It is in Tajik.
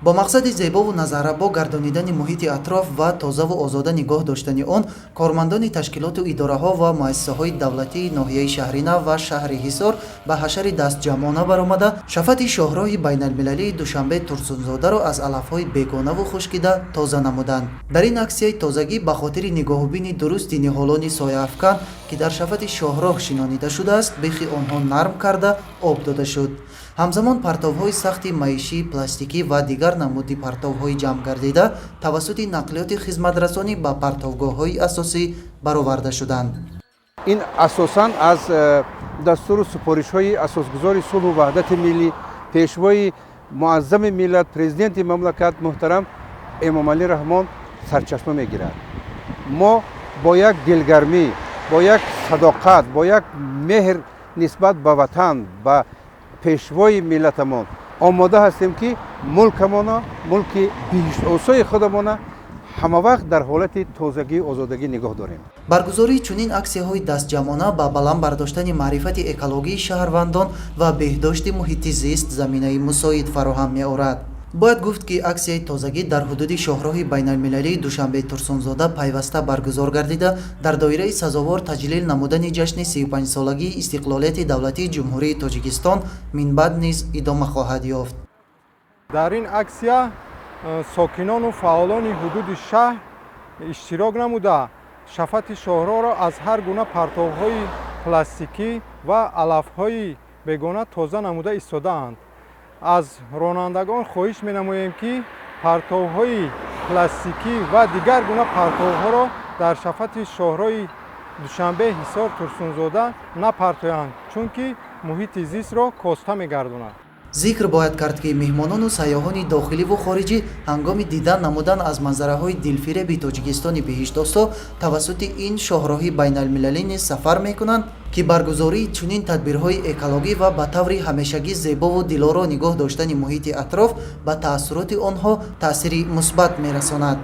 Бо мақсади зебову назаррабо гардонидани муҳити атроф ва тозаву озода нигоҳ доштани он, кормандони ташкилоту идораҳо ва муассисаҳои давлатии ноҳияи Шаҳринав ва шаҳри Ҳисор ба ҳашари дастҷамъона баромада, шафати шоҳроҳи байналмилалии Душанбе Турсунзодаро аз алафҳои бегонаву хушкида тоза намуданд. Дар ин аксияи тозагӣ ба хотири нигоҳубини дурусти ниҳолони сояафкан, ки дар шафати шоҳроҳ шинонида шудааст, бехи онҳо нарм карда, об дода шуд. Ҳамзамон партовҳои сахти маишӣ, пластикӣ ва дигар намуди партовҳои ҷамъгардида тавассути нақлиёти хизматрасонӣ ба партовгоҳҳои асосӣ бароварда шуданд. Ин асосан аз дастуру супоришҳои асосгузори сулҳу ваҳдати миллӣ, пешвои муаззами миллат, президенти мамлакат муҳтарам Эмомалӣ Раҳмон сарчашма мегирад. Мо бо як дилгармӣ, бо як садоқат, бо як меҳр нисбат ба ватан, ба пешвои миллатамон омода ҳастем, ки мулкамона, мулки биҳиштосои худамона ҳамавақт дар ҳолати тозагию озодагӣ нигоҳ дорем. Баргузории чунин аксияҳои дастҷамъона ба баланд бардоштани маърифати экологии шаҳрвандон ва беҳдошти муҳити зист заминаи мусоид фароҳам меорад. Бояд гуфт, ки аксияи тозагӣ дар ҳудуди шоҳроҳи байналмилалии Душанбе Турсунзода пайваста баргузор гардида, дар доираи сазовор таҷлил намудани ҷашни 35-солагии истиқлолияти давлатии Ҷумҳурии Тоҷикистон минбаъд низ идома хоҳад ёфт. Дар ин аксия сокинону фаъолони ҳудуди шаҳр иштирок намуда, шафати шоҳроҳро аз ҳар гуна партовҳои пластикӣ ва алафҳои бегона тоза намуда истодаанд. Аз ронандагон хоҳиш менамоем, ки партовҳои пластикӣ ва дигар гуна партовҳоро дар шафати шоҳроҳи Душанбе Ҳисор Турсунзода напартоянд, чунки муҳити зистро коста мегардонад. Зикр бояд кард, ки меҳмонону сайёҳони дохиливу хориҷӣ ҳангоми дидан намудан аз манзараҳои дилфиреби Тоҷикистони биҳиштосо тавассути ин шоҳроҳи байналмилалӣ низ сафар мекунанд, ки баргузории чунин тадбирҳои экологӣ ва ба таври ҳамешагӣ зебову дилоро нигоҳ доштани муҳити атроф ба таассуроти онҳо таъсири мусбат мерасонад.